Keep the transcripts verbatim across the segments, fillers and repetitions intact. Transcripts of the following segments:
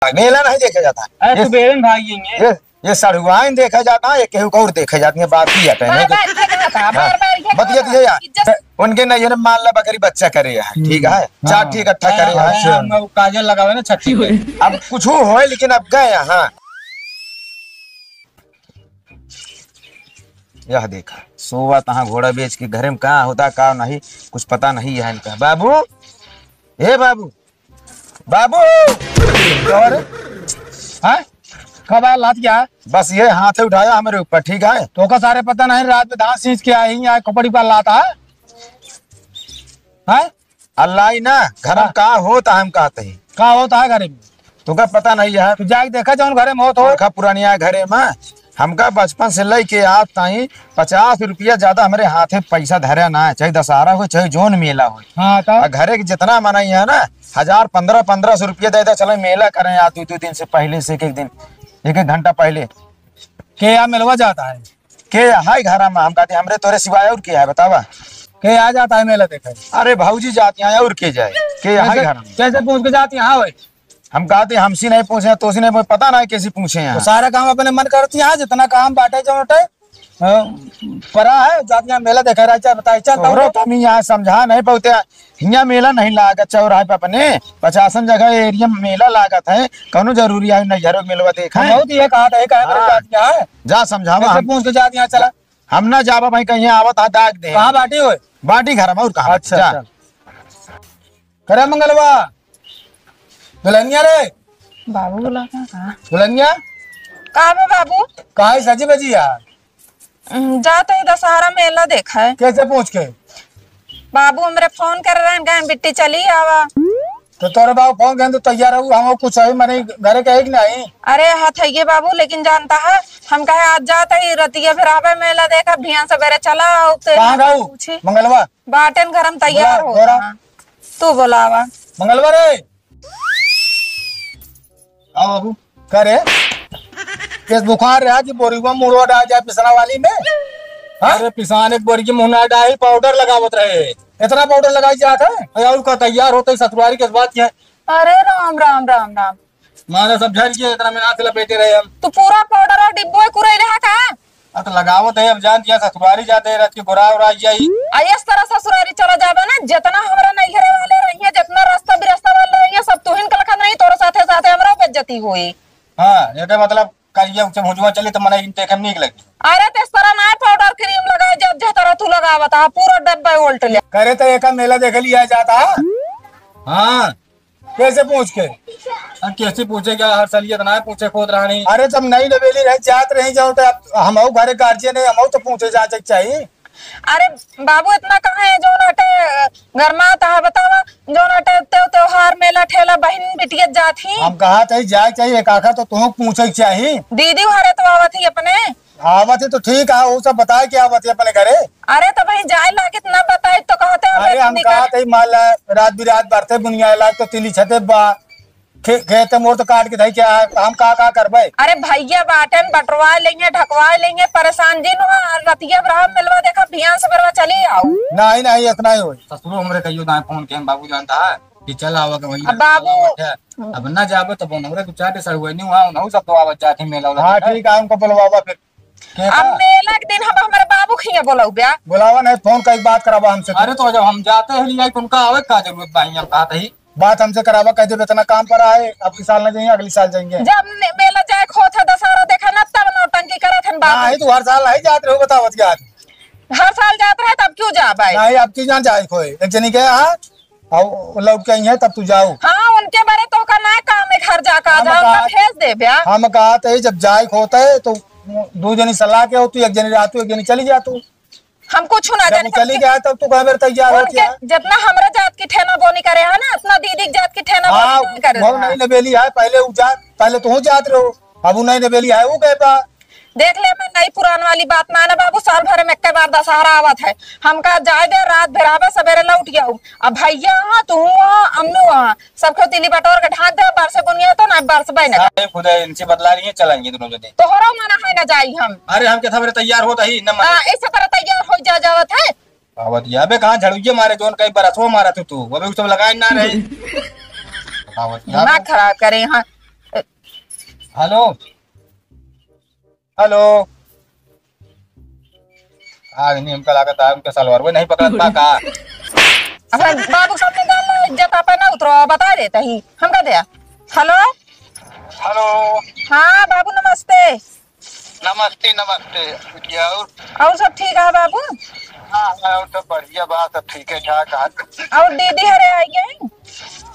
मेला नहीं देखा जाता। अरे ये, सुबेरे में भाग जाएंगे। ये, ये सड़ुआइन देखा जाता है, ये केहू का और देखा जाती है, बात ही हटे, नहीं बार तो बार ये कहा था, हाँ। बार बार ये कहा बतिया था। दिए यार। इज्जत उनके नहीं है ना, मान ला बकरी बच्चा करे है, ठीक है, हाँ। चार ठी इकट्ठा करे हाँ, है। हाँ, हम काजल लगावे ना छठी पे। अब कुछ होए, लेकिन अब गए, हाँ। यह देखा, सोवा तहाँ घोड़ा बेच के घरे में का होता, का नहीं, कुछ पता नहीं है इनका। बाबू, हे बाबू, बाबू, कहाँ रे? हाँ? कब आया लात क्या? बस ये हाथे उठाया हमरे ऊपर, ठीक है? तो का सारे पता नहीं, रात में धान सींच के आई, यहाँ खोपड़ी पर लात है? हाँ? अल्लाह ही ना, घर में हाँ। का होता है, हम कहते हैं। का होता है घरे में? तुका पता नहीं है। तू जाके देखा जौन घरे में होत हो। पुरखा पुरानिया घरे में, हमका बचपन से लेके आज ताई पचास रुपया ज्यादा हमरे हाथे पैसा धरा ना है, चाहे दशहरा हो, चाहे जौन मेला हो। हाँ, तो? आ घरे के जितना मनई है ना, हजार, पन्द्रह, पन्द्रह सौ रुपया दे दे, चले मेला करें, आज दो, दो दिन से पहले से, एक, एक दिन, एक, एक घंटा पहले। के यहाँ मेलवा जाता है? के है घरा में? हम कहते, हमरे तोरे सिवाय और के है, बतावा? के आ जाता है मेला देखे? अरे भौजी जाती हैं, और के जाए? के है कैसे, घर में? कैसे पूछ के जाती हैं? हाँ भाई। हम कहते, हमसे नहीं पूछे, तोसे नहीं पूछे, पता नहीं कैसे पूछे हैं। तो सारा काम अपने मन करती हैं, जितना काम बाटे जो उठे, अ, परा है, जाती हैं मेला देखे, राजा बताए, चल, तोहरो तब तो हम यहाँ समझा नहीं पाते। हियाँ मेला नहीं लागत चौराहे पे अपने, पचासन जगह एरिया में मेला लागत है, कौनो जरूरी है नैहरों के मेलवा देखे? हम बहुत ये कहा था, ये कहा मेरे हाँ। जात क्या है? जा समझावा कैसे हम। पूछ के जात यहाँ चला? हम ना जाबा भाई, कहीं आवत है दाग दे। कहाँ बाटी होए? बाटी घर में, और कहाँ? अच्छा, जा। अच्छा। करे मंगलवा, दुल्हनिया रे। बाबू बोला था का? दुल्हनिया? का बा बाबू? काहे सजी बजी यार? हम्म, जा तो ही दशहरा मेला देखा है। कैसे पूछ के? बाबू हमरे फोन कर रहे हैं, कहें बिट्टी चली आवा। तो तोरे बाबू फोन कहें तो तैयार रहू, हम कुछ अभी मने घरे के है कि नहीं? अरे हथैये बाबू, लेकिन जानता है हम कहे आज जात ही रतिया फिर आवे मेला देखा, भियान सबेरे चला आओ ते कहाँ गऊ? पूछी। मंगलवा? बाटेन घर में तैयार बोला, हो। बोला। हाँ। तू बोलावा। मंगलवा रे। आओ बाबू। का रे? केस बुखार रहा कि बोरिया मुड़वा डाल जाए पिसना वाली में? हाँ? अरे पिसान एक बोरी के मुँह ना डाही, पाउडर लगावत रहे। इतना पाउडर लगाई जात है? अरे और का तैयार होते ही ससुरारी के बात क्या है? अरे राम, राम, राम, राम। मारे सब झर के इतना मेहनत से लपेटे रहे हम। तू पूरा पाउडर और डिब्बो कुरई रहा का? अब तो लगावत है, अब जान दिया ससुरारी जाते हैं, रात के गोरा और आ जाई। आ इस तरह ससुरारी चला जाबे ना, जितना हमरा नैहरे वाले रहिए, जितना रास्ता बिरास्ता वाले रहिए, सब तुहिन के लखन रही, तोरे साथे साथे हमरा बेइज्जती होई। हाँ, एकर मतलब करिया उसे भुजवा चली तो मने इन देखे में नीक लगी। अरे ते इस तरह ना पाउडर क्रीम लगाए, जब जे तरह तू लगावत हा, पूरा डब्बा उल्ट ले। करे तो एका मेला देख लिया जाता। हाँ। कैसे पूछ के? अब कैसे पूछे क्या? हर साल ये तो ना पूछे खोद रहा नहीं। अरे जब नई नवेली रहे जात रही जाओ तो अब हमहू घरे गार्जियन है, हमहू तो पूछे जाए के चाहिए। अरे बाबू इतना कहाँ है जौन हटे गरमात है बतावा, जौन हटे त्यों त्योहार मेला ठेला बहिन बिटियत जात ही। हम कहा चाहिए जाए चाहिए, काका तो तुहूँ पूछे के चाहिए। दीदी हरे तो आवत ही अपने। आवत ही तो ठीक है, वो सब बताए कि आवत ही अपने घरे। अरे तो भाई जाए लागित ना बताए तो कहते हैं अरे हम निकल। कहा थे माल रात बिरात बरते बुनिया लाग तो तिली छते बा। खे-, खेत मोर तो काट के धई क्या, हम का, का करबे? अरे भैया बाटेन बटवा लेंगे, ढकवा लेंगे, परेशान जिन हुआ, रतिया ब्रह्म मिलवा देखा, भियान सबेरवा चली आओ। नहीं, नहीं, इतना ही होई। ससुरो हमरे कहियो दाएं फोन के हम बाबू जानता है कि चल आवा के वही अब बाबू। अब ना जाबे तो बोल, हमरे दो चार ठे सड़ुआइनी हुआ, उन्हों सब तो आवत जात ही मेला वाला हाँ, देखा। ठीक है, हमको बुलवावा फिर। के अब का? मेला के दिन हम हमारे बाबू खिया बोलाऊ ब्या। बुलावा नहीं, फोन का एक बात करावा हमसे। अरे तो जब हम जाते हैं लिया, उनका आवे का जरूरत बा, हम कहते ही। बात हमसे करावा, कह देबे इतना काम पर आए, अब की साल ना जाइए, अगली साल जाएंगे। जब ने-, मेला जाए खोत है, दशहरा देखा ना, तब नौटंकी करत हन बाबू। नहीं, तू हर साल नहीं जात रहो, बतावत क्या आज? हर साल जात रहे, तब क्यों जा भाई? नहीं, अब की जान जाए खोए, एक जनी के यहाँ, और लौट के आई है, तब तू जाओ। हाँ, उनके बारे तो का ना काम है, घर जाकर हम जाओ, कहा, उनका भेज दे ब्या। हम कहा थे, जब जाए खोत है, तो दो जनी सलाह के हो, तू एक जनी रहा, तू एक जनी चली जा तू। हम कुछ ना जब जाने, चली सबके गया तब तू कहे बेर तैयार होती उनके है। जितना हमरा जात की ठेना बोनी करे है ना, उतना दीदी के जात की ठेना हाँ, बोनी नहीं करे वो था। नहीं नबेली है, पहले वो जात, पहले तू जात रहो, अब वो नहीं नबेली है, वो गए बा। देख ले, मैं नई पुरान वाली बात ना, ना बाबू, साल भर में एक बार दशहरा आवत है, हमका जाए दे, रात भर आवे, सवेरे लौट जाऊ। अब भैया हाँ, तू हाँ, अम्मू हाँ, सब केहू तिली बटोर के ढाक दे, बरसे बुनिया तो ना बरसबे ना। अरे खुदा, इनसे बतला रही है, चलेंगे दोनों जने। तोहरो मना है ना जाई हम। अरे हम के थबरे तैयार होत ही, न मना। हाँ, ऐसे तरह तैयार हो जा जावत है। आवत या बे कहाँ झड़ुइये मारे, जोन कई बरसो मारा तू, तू, वो भी सब लगाए ना रहे। आवत या दिमाग बे। खराब करे यहाँ। हेलो, हेलो। आग नहीं, हमका लागत है, उनके सलवार वो नहीं पकड़त बा का? अपने बाबू के सामने डाल लो, इज्जत आपे ना उतरो, बता देता ही। हमका दे। हेलो। हेलो। हाँ बाबू, नमस्ते। नमस्ते, नमस्ते। बिटिया, और? और सब ठीक है बाबू? हाँ, हाँ, और सब बढ़िया बा, सब ठीके ठाक है। और दीदी हरे आई गई?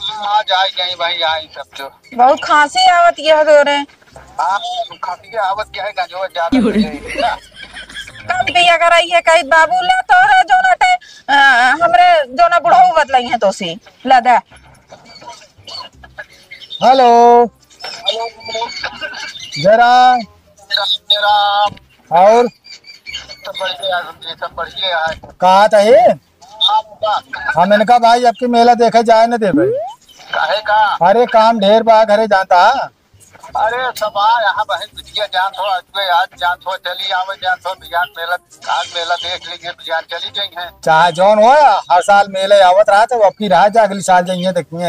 हाँ, आज आई गई भाई, आई सब तो। बहुत खांसी आवत यह जोरे। हाँ, खांसी के आवत क्या है, गंजवा ज्यादा हो जाए ना। कम पिया कर आई है, कही बाबू ले तो है जो ना टे, अ, हमरे जो ना बुढ़ऊ बतलाई है तो सी। ला दे। हेलो। जरा। जरा। और? सब बढ़िया है, सब बढ़िया है। कहा था ये? हाँ, बा। हम इनका भाई अबकी मेला देखे जाए न देबे। काहे का? अरे काम ढेर बा घरे जानता। अरे सब आ यहाँ बहिन बिटिया जानत हो, आज के आज जानत हो, चली आवे जानत हो, बिहान मेला, आज मेला देख लीजिए, बिहान चली गई हैं। चाहे जौन हो, हर साल मेले आवत रहत है, अबकी रह जा, अगली साल जाइए देखिए।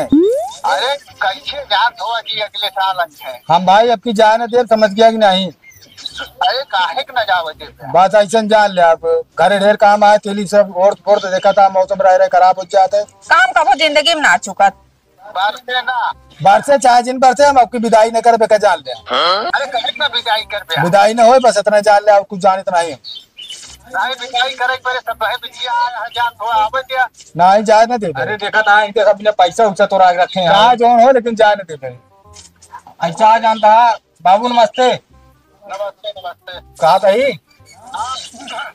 अरे कैसे जानत हो कि अगले साल आई है? हम भाई अबकी जाए न देब, समझ गया कि नहीं? अरे काहे के न जावे देबे? बस ऐसन जान ले आप, घरे ढेर काम आए, तेली सब ओर पोर तो देखा था, मौसम रह रहे खराब हो जाते। काम कबो जिंदगी में ना चुकत। बरसे ना। बरसे चाहे जिन बरसे, हम आपकी विदाई न करबे का जान ले। अरे काहे के न विदाई करबे? विदाई न होए, बस इतना जान ले, आप कुछ जानित नहीं। नहीं, विदाई करे के पहले सब कहे बिटिया आया है, जान थोड़ा आवे दिया। नहीं, जाए न देबे। अरे देखा था, इनके सब ने पैसा उसा तो रख रखे हैं। चाहे जौन हो, लेकिन जाए न देबे। ऐसा आ जानता है। बाबू नमस्ते। नमस्ते, नमस्ते। कहा था ही?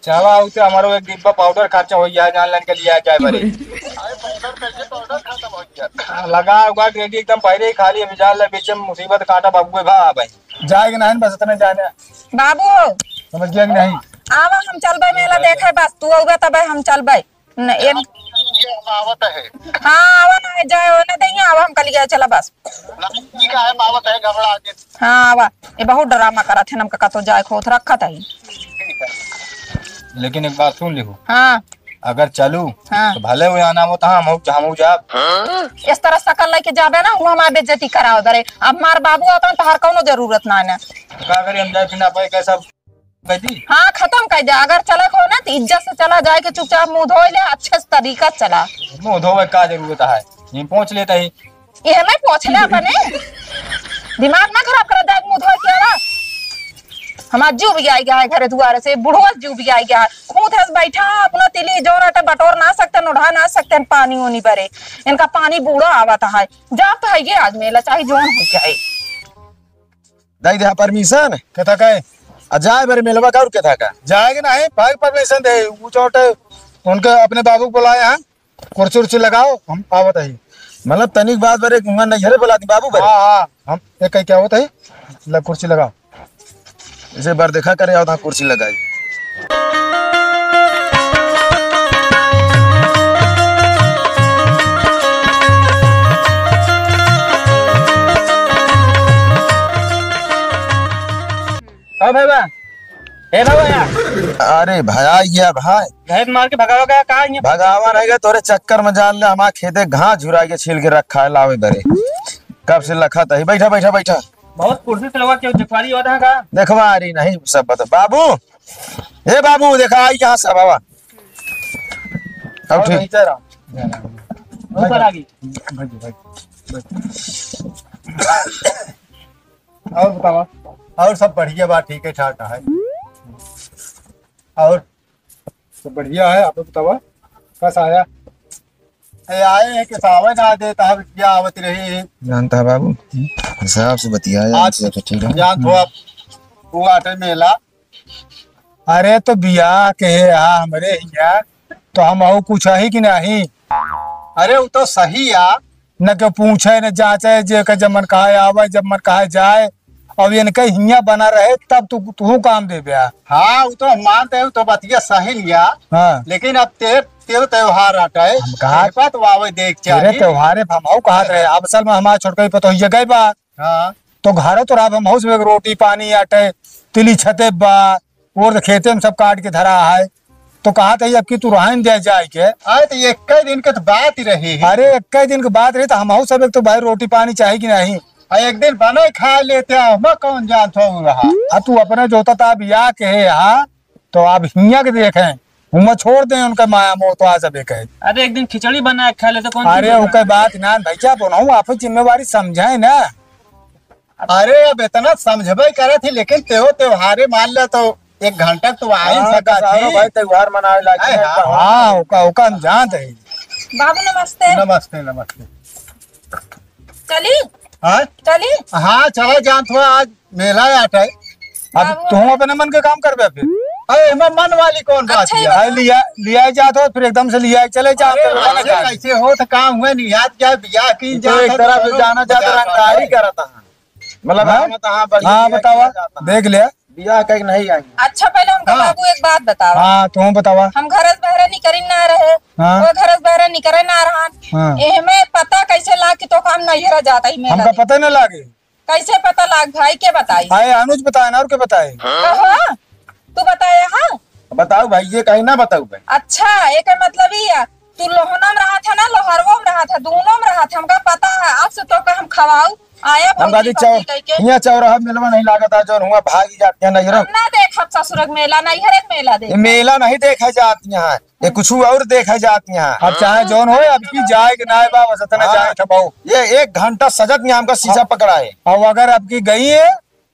चावा उसे हमारो एक डिब्बा पाउडर खर्चा हो गया, जान लेन के लिए आ जाए बरे। अरे पाउडर कैसे, पाउडर खत्म हो गया? लगा हुआ रेडी एकदम पहले ही खाली, अभी जान ले बीच में मुसीबत काटा बाबू भा भाई। जाए कि नहीं, बस इतने जाने। बाबू। समझ गया कि नहीं? आवा हम चलबे मेला देखे, बस तू अउबे तबे हम चलबे। न, एन- हम आवत है। हाँ, आवा ना, जाए, ओने दइया, आवा, हम कल गया, चला बस। नहीं, ठीक है, हम आवत है, घबरा के। हाँ, आवा। ये बहुत ड्रामा करत है, हमका कतो जाए खोत रखत है। लेकिन एक बात सुन लिहू। हाँ। अगर चलू, हाँ। तो भले वो आना आवत, हाँ, हम, हम जाब। इस तरह सकल लेके जाबे ना, वो हमार बेइज्जती करावे बरे। अब हमार बाबू आवत, तो हर कौनो जरूरत ना है ना। तो का करी, हम जाए फिर ना पाए, कैसा? कर दी? हाँ, खतम कर दे। अगर चले को ना, तो इज्जत से चला जाए के, चुपचाप मुंह धोए ले, अच्छे से तरीका से चला। मुंह धोवे का जरूरत है? ये पोंछ लेता ही। ये नहीं पोंछ ले अपने। दिमाग ना खराब कर दे, मुंह धोए के आवा। हमार जीव भी आई गया है घरे दुआरे से, बुढ़वा जीव भी आई गया है। खूंत है बैठा, अपना तिली जोर अटे बटोर ना सकते, उढ़ा ना सकते, पानी ओनी बरे। इनका पानी बूढ़ा आवत है। जात है ये आज मेला, चाहे जौन हो जाए। दे दे परमिशन। केथा का है? आ जाए मेरे मेलवा का और केथा का? जाए के नहीं, भाई परमिशन दे। वो चोटे उनके अपने बाबू को बुलाए हैं, कुर्सी उर्सी लगाओ, हम आवत है। मतलब तनिक बात बरे, उहाँ नहीं हरे बुला दी बाबू बरे। हाँ, हाँ, हम एक कह के आवत है, लग कुर्सी लगाओ। इसे बार देखा करे, आवत हाँ कुर्सी लगाई। ओ भाई बा, ए भाई बा। अरे भया, ये भाई। घात मार के भगावा गया का? ये भगावा नहीं गया, तोरे चक्कर में जान ले, हमारे खेते घास झुरा के छील के रखा है, लावे बरे। कब से लखत है, बैठा, बैठा, बैठा। बहुत कुर्सी से लगा के जुकवारी होता है का? देखवा रही नहीं, सब बता। बाबू, ए बाबू, देखा आई कहाँ से बाबा? अब और ठीक। नहीं चल रहा। ऊपर आ गई। भाई, भाई। और बतावा, और सब बढ़िया बा, ठीक है ठाक है। और सब बढ़िया है, आप बतावा, कस आया? ए, आए हैं कि सावन आ दे, तब क्या आवत रही है? जानता है बाबू, हिसाब से बतिया, आज हिसाब से ठीक है। जान तो आप, वो आटे मेला। अरे तो बियाह के है, हाँ, हमरे हिया, तो हम और कुछ है कि नहीं? अरे वो तो सही है। न के पूछे, न जांचे, जे के जब मन कहा आवे, जब मन कहा जाए, और इनके हिया बना रहे, तब तू, तू काम देबे। हाँ, वो तो हम मानते हैं, वो तो बतिया सही लिया। हाँ। लेकिन अब ते, ते त्योहार आता है, हम कहा तेरे बात आवे देख तेरे चाहिए। त्योहारे हम हऊ कहत रहे, अब असल में हमार छोटका ही पतोहिया गए बा। हाँ। तो घरो तो रहा हम हऊ से रोटी पानी आटे, तिली छते बा, और तो खेते में सब काट के धरा है। तो कहा था, "अब की तू रहन दे जाए के।" अरे, तो इक्के दिन के तो बात ही रही है। अरे, इक्के दिन के बात रही, तो हम हऊ सब एक तो भाई रोटी पानी चाही कि नहीं? आ, एक दिन बनाइ खाइ लेते हैं, हम कौन जानत हो रहा। आ, तू अपने जोता ता बियाह के है यहाँ, तो आप हियाँ के देखें, उमा छोड़ दें उनका माया मोह तो आ सबे कहे। अरे, एक दिन खिचड़ी बनाइ खाइ लेते, कौन अरे, चीज ओके बनाइ? बात ना भैया, बोलाऊँ, आप जिम्मेवारी समझाए ना। अरे, अब इतना समझबे करे थी, लेकिन तेहो त्योहारे मान ले तो एक घंटा तो आ ही हाँ, सकत दशहरो थी। भाई त्योहार मनावे लागे अरे, हैं, हाँ। त्योहार। हाँ, ओका, ओका हम जानत है। बाबू नमस्ते। नमस्ते, नमस्ते। चली? हाँ? चली? हाँ, चला जानत हो, आज मेला आटे। अब बाबू। तुम अपने मन के काम करबे फिर। अरे, एमे मन वाली कौन बात अच्छा, है? ये भाई लिया, लिया जात हो, फिर एकदम से लिया चले जात हो, अरे, ना अरे, खाली। कैसे हो तो काम हुए नहीं, याद क्या बियाह की तो जात एक हो, तरह से दोनों जाना जात बजा रंगदारी पाए। करत है। मतलब, हाँ? हम तो हाँ, बढ़िया हाँ, बियाह बतावा, किया जाता है। देख लिया। बियाह कहीं नहीं आई। अच्छा, पहले हमका हाँ। बाबू एक बात बतावा। हाँ, तुम बतावा। हम घर से बहरे निकरी ना रहे। हाँ। वो घर से बहरे निकरे ना रहन। हाँ। एहमे पता कैसे लाग कि तो काम नैहरा जाता ही मेला हमका देखे? पता न लागे। कैसे पता लाग भाई, के बताई? आए अनुज बताए ना, और के बताए? कहो, तू बताया हाँ? बताओ भाई, ये कहीं ना बताओ भाई। अच्छा, एक मतलब ही है, तू लोहना में रहा था ना, लोहरवो में रहा था, दोनों में रहा था, हमका पता है। आज से तो का हम खवाऊ, आया हम भौजी, कहते चौ-, भौजी कह के। यहाँ चौराहा मेलवा नहीं लागत है, जौन हुआ भागी जात है नैहरा। हम ना देखब ससुर के मेला, नैहर के मेला ये देख। मेला नहीं देखा जात यहाँ, ये कुछ और देखा जात यहाँ। अब चाहे जौन होए, अब की जाए कि ना बा, बस इतना हाँ। जाए था बाबू। ये एक घंटा सजत नहीं हमका शीशा अब पकड़ा है। अब अगर अब की गई है,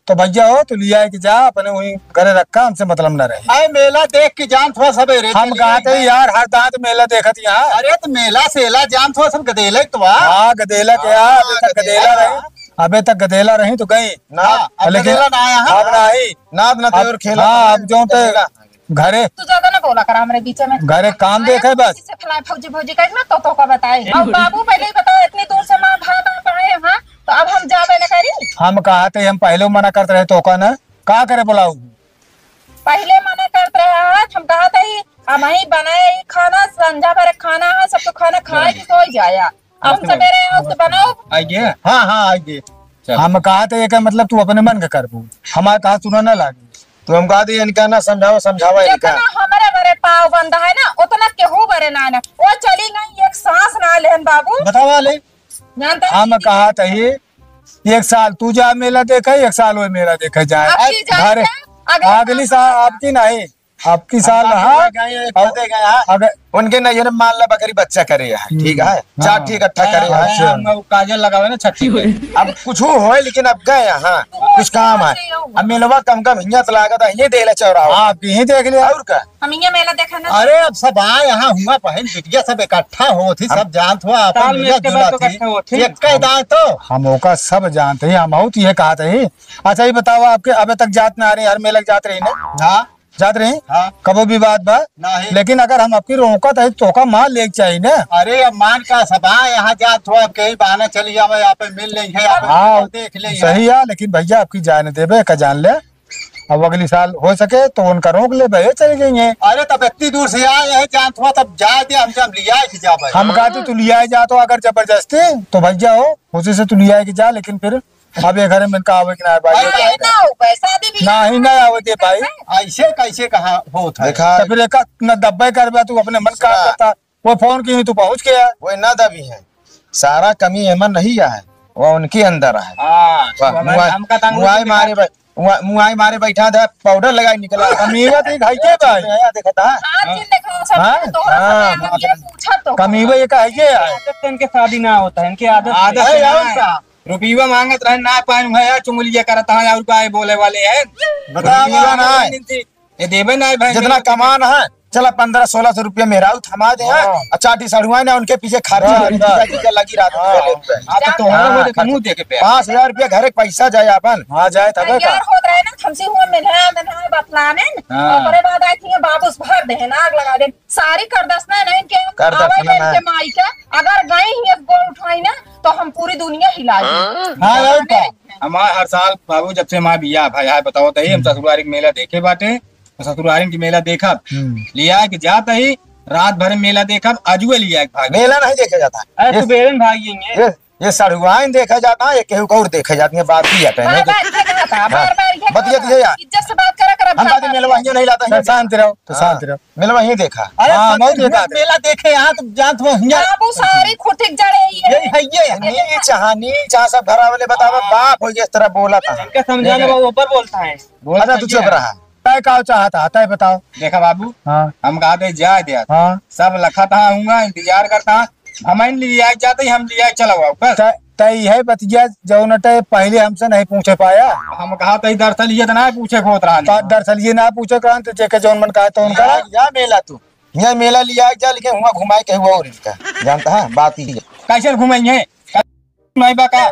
तो भैया हो, तो लिया के जा, अपने वहीं घरे रखा, हमसे मतलब ना रहे। अरे मेला देख के जान थोड़ा सवेरे हम चली कहा थे आई। यार, हर दांत मेला देखत यहाँ। अरे तो मेला सेला जान थोड़ा सब गदेले तो आ। हाँ, गदेला के हाँ, यार, अबे तक गदेला गदेला रही, का। अबे तक गदेला रही तो गई। ना, हाँ, अब लेकिन गदेला ना आया, हाँ। अब ना आई। ना, अब ना तो अब, और खेला हाँ, था। अब जो ते गदेला। घरे तू ज्यादा ना बोला करा हमरे बीच में। घरे काम अब देखे आया बस। किसी से फलाए भौजी, भौजी कही ना तो, तो का बताए। अब बाबू पहले ही बताओ, इतनी दूर से माँ भात आप आए हैं, तो अब हम जाबे न करी। हम कहा थे, हम पहले मना करत रहे तो का ना, का करे बोलाऊ? पहले मना करत रहे, आज हम कहा थे, अब वहीं बनाए ही खाना, संझा भर खाना है, सब तो खाना खाए के सो जाया। अब हम सवेरे यहाँ से बनाओ। आइए। हाँ, हाँ, आइए। चल। हम कहा थे, ये का मतलब तू अपने मन का करबू, हमारे कहा सुना ना लागे। तो हम कहा थे, इनका ना समझावा, समझावा इनका। जितना हमारे बरे पाव बंदा है ना, उतना केहू बरे ना है ना। वो चली गई, एक सांस ना लेहन बाबू। बतावा ले। जानते हैं हम दीदी? कहा थे, एक साल तू जा मेला देखे, एक साल वो मेला देखे जाए। अब की जाए घर, क्या? अगले अगली साल साल आपकी नहीं, आपकी साल हम रहा। गए, एक और पते गए, हाँ। अगर उनके नैहर में मान ला बकरी बच्चा करे है, हम्म, ठीक है, हाँ। चार ठी इकट्ठा करे हाँ, है। हाँ, हम काजल लगावे ना छठी पे। अब कुछ होए, लेकिन अब गए, हाँ, कुछ काम है। अब मेलवा कम कम हियाँ तो लागत है, ये देला चौराहा। हाँ, आप यहीं देख लिया। और का? हम ये मेला देखे ना। अरे, अब सब आए यहाँ हुआ, बहन बिटिया सब इकट्ठा होत ही, सब जानत हुआ, आपन तालमेल मिला के जुला बाद तो थी। इकट्ठा होत ही। एक कह दाए तो। हम ओका सब जानत ही, हम बहुत ये कहत ही। अच्छा, ये बताओ, आपके अबे तक जात ना रही, हर मेला के जात रही ना? हाँ। जात रही? हाँ। कबो विवाद बा? नहीं। लेकिन अगर हम आपकी रोकत है, तो का माँ लेके चाहिए ना? अरे, अब मान का सब आए यहाँ जात हुआ, अब कहीं बहाना चली जावे, यहाँ पे मिल लेंगे, यहाँ पे हाँ, देख लेंगे। सही है, लेकिन भैया, आपकी जाने देबे, का जान ले। अब अगली साल हो सके तो उनका रोक ले, भैया चले जाएंगे। अरे तब इतनी दूर से आए हैं, जानत हुआ तब जाए दे, हम जब लिया के जाबे। हम कहते तू लिया जा तो अगर जबरदस्ती तो भैया हो, उसी से तू लिया के जा, लेकिन फिर अब ये घर में इनका आवे कि ना आवे भाई? अरे ना हो भाई, शादी भी ना ही ना आवे दे भाई। ऐसे कैसे कहा होत है? देखा तो फिर एक न दब्बे कर बा, तू अपने मन का सुना। करता। वो फोन की तू पहुंच गया। वो ना दबी है, सारा कमी एमन नहीं है, वो उनके अंदर है। हाँ, वाह, तो हमारे मुआई, हमका तंग मुआई दिखा मारे बै-, मुआ-, मुआई मारे बैठा था, पाउडर लगाई निकला। कमीवा तो एक है के भाई? भैया देखा था। आज दिन देखा सब हाँ? तो हाँ, हम ये पूछा तो। कमीवा एक है के है? आदत से इनके शादी ना होता है, इनकी आदत आदत से है ना यार है। का? रुपया मांगत रहे ना पाए, भैया चुंगलिया करता है और का बोले वाले हैं? बताओ। रुपया ना है। ये देबे ना है भाई, जितना मेरे को कमान है, चला पन्द्रह सोलह सौ रुपया मेहरारू थमा दे, हाँ। हाँ। और चाटी सड़ुआ ना उनके पीछे खर्चा हाँ, होई, हाँ। जीजा, जीजा लगी रात हाँ। में बोले पे। हाँ, तो तोहरा हाँ, हो जाए, खर्चा। मुंह देखे पे। पाँच हजार रुपया घर एक पैसा जाए अपन। हाँ, जाए तबे का। तैयार होत रहे ना, हमसे हुआ मिला, मिला बतलाने, हाँ। ओकरे बाद आई थी वापस भर दे, नाग लगा दे। सारी करदसना नहीं के कर दे, आवे सुना के ना। इनके माई के, अगर गई ही एक गोड़ उठाई ना, तो हम पूरी दुनिया हिला दी। हाँ, और का? हमार हर साल बाबू जब से हमार बियाह भाई, हाय बताओ तो ही हम हम्म। ससुरारी के मेला देखे बाटे। ससुरारिन के मेला देखब, हम्म। लिया के जात ही, रात भर मेला देखब, अजुए लिया के भाग। मेला नहीं देखा जाता। अरे ये, सुबेरे में भाग जाएंगे। ये, ये सड़ुआइन देखा जाता है, ये केहू का और देखा जाती है, बात ही हटे, बार नहीं तो बार ये कहा था, हाँ। बार बार ये बतिया कहा था। दिए यार। इज्जत से बात करा करा, हम कहते मेलवा हियाँ नहीं लाता, तो हियाँ शांत रहो, तो हाँ। शांत रहो। मेलवा हियाँ देखा। अरे हाँ, तो मैं देखा। मेला देखे यहाँ तो जानत हो हियाँ। बाबू सारी खुटिक जड़े ये। यही है ये। नीच हाँ, नीच हाँ, सब घर वाले बतावा, हाँ। बाप हो गया इस तरह बोला था। इनका समझाने ऊपर बोलता है। अच्छा, तू चुप रहा। तय का चाहत है, तय बताओ। देखा बाबू, हाँ। हम कहा दे जाए दे। हाँ। सब लखत हाँ हूँगा, इंतजार करता हाँ। हम इन लिया जाते ही हम लिया चला हुआ, बस। तय, तय यह बतिया जौन तय पहले हमसे नहीं पूछे पाया। हम कहा तय दरअसल ये तो ना पूछे को होत रहा तो नहीं। दरअसल ये ना पूछे करान तो जेके जौन मन कहा तो उनका। या, या मेला तू, या मेला लिया जा, लेकिन हुआ घुमाए के हुआ और इनका। जानता है, बात ही है। कैसे घुमाएंगे? नहीं बा का?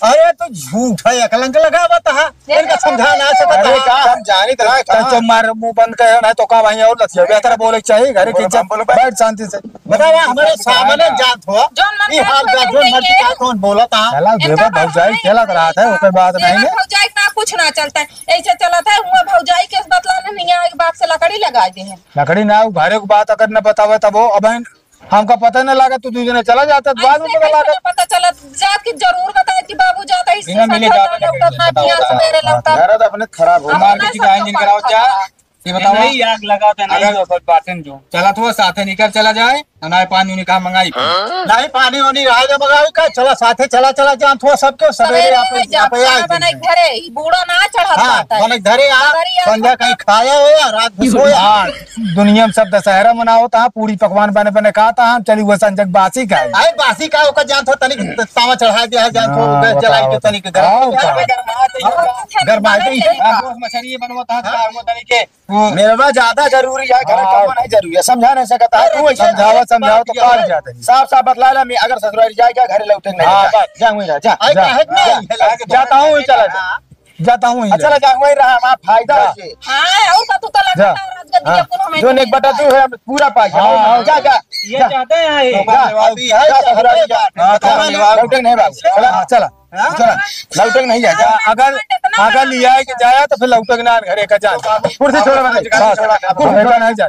अरे तो झूठ है, अकलंक लगावत है। इनका समझा ना सकत अरे है। का? हम जानी तो है तो का? चुप मार, मुंह बंद कर, नहीं तो का भाई और लतिया बेहतर बोले के चाहिए, घरे की बोलो, इज्जत। बोलो, बैठ शांति से। बतावा, हमारे सामने जात हो। जौन मन ये का हाल कोई का, जौन नहीं मर्जी है। का, कौन बोलत है? चला, इनका देवर भौजाई नहीं खेलत है। रहत है, ओकर बात देवर नहीं है। भौजाई का कुछ ना चलता है, ऐसे चलत है, हुआ भौजाई के बतला नहीं है, एक बाप से लकड़ी लगा दे है। लकड़ी ना, उ घरे को बात अगर न बतावे तब वो, अब हमका पता न लागा, तू दू जने चला जाता, तो बाद में ऐसे पता कैसे लागा। न पता चला? जात के जरूर बताए कि बाबू जाता है, इससे बिना मिले साथ जाता होता है, लौटत ना, बताओ, बिना बताओ। सवेरे लौटत। यार, तो अपने खराब हो। अपना मार के सब किसी आंजन तो कराओ, जा। ये बताओ। नहीं, आग लगाओ तो नहीं, अगर जो कुछ बातें जो। चला तो साथे निकल चला जाए, अनाज पानी उन्हीं कहाँ मंगाई। नहीं, पानी उन्हीं रहा दे मंगाई का, चला साथे चला, चला जान थोड़ा सबके सवेरे सवेरे आप, में जा, आप आए खाना बनाई दिन। घरे, ई बूढ़ा ना चढ़त हाँ, बात है। बनाई घरे आ, सवेरे आ, संध्या कहीं खाया हो या रात में सोया। हाँ, दुनिया में सब दशहरा मनावत है, पूरी पकवान बने बने खात है, हम चली हुआ संजग बासी खाई। अरे बासी का ओकर जान थो तनिक तावा चढ़ा दिया है, जान थो हाँ, गैस जलाई बताओ, के तनिक बताओ। गरम। हाँ, गरमा दे। हाँ, गरमा दे। हाँ, दोस्त मछरी बनवत है, हाँ। वो तनिक के। वो मेरवा ज्यादा जरूरी है, घर हाँ। का नहीं जरूरी है, समझा नहीं सकता है, तू वैसे समझावा, समझावा तो काल जाते हैं। साफ साफ बतला ला, मैं अगर ससुराल जाए क्या, घर लौटे नहीं हाँ, जा। बस। जा, वहीं रह, जा, अरे, जा, काहे के जा। नहीं? जाता हूँ, वहीं चला जा। हाँ। जाता हूँ, अच्छा, चला जा, वहीं रहा, हमारा फायदा जा। है ये। हाँ, और का तू तो लगा जा। था, राजगद्दी हाँ। के कोनो हमें जो नहीं एक बटा दो है, हम पूरा पाई। हाँ, हाँ। जा, जा, ये जा। जाते हैं, ये। जा, अभी है, जा, ससुराल जा। हाँ, चला, लौटे नहीं बाबू। चला, हाँ? चला, लौटे नहीं जा। जा, अगर, अगर लिया के जाया तो फिर लौटे के ना घरे का जा। कुर्सी छोड़ा, बता। हाँ, कुर्सी छोड़ा, नहीं जा।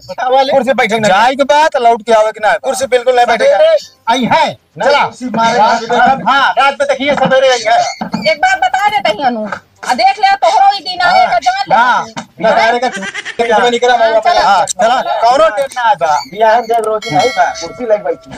कुर्सी बैठे नहीं। जाए के बाद लौट के आवे के ना। कुर्सी बिल्कुल नहीं बैठे। सवेरे आई है। चला। हाँ, रात में देखिए, सवेरे आई है। एक बात बता देते हैं अनु, आ देख ले, तोहरो ही दिन आवे का, जान ले। हाँ, दशहरे का छुट्टी के समय निकला, हाँ, चला। हाँ, चला, कौनो टेंशन ना आता। बियाह में जब रोटी नहीं था, कुर्सी लग बैठी।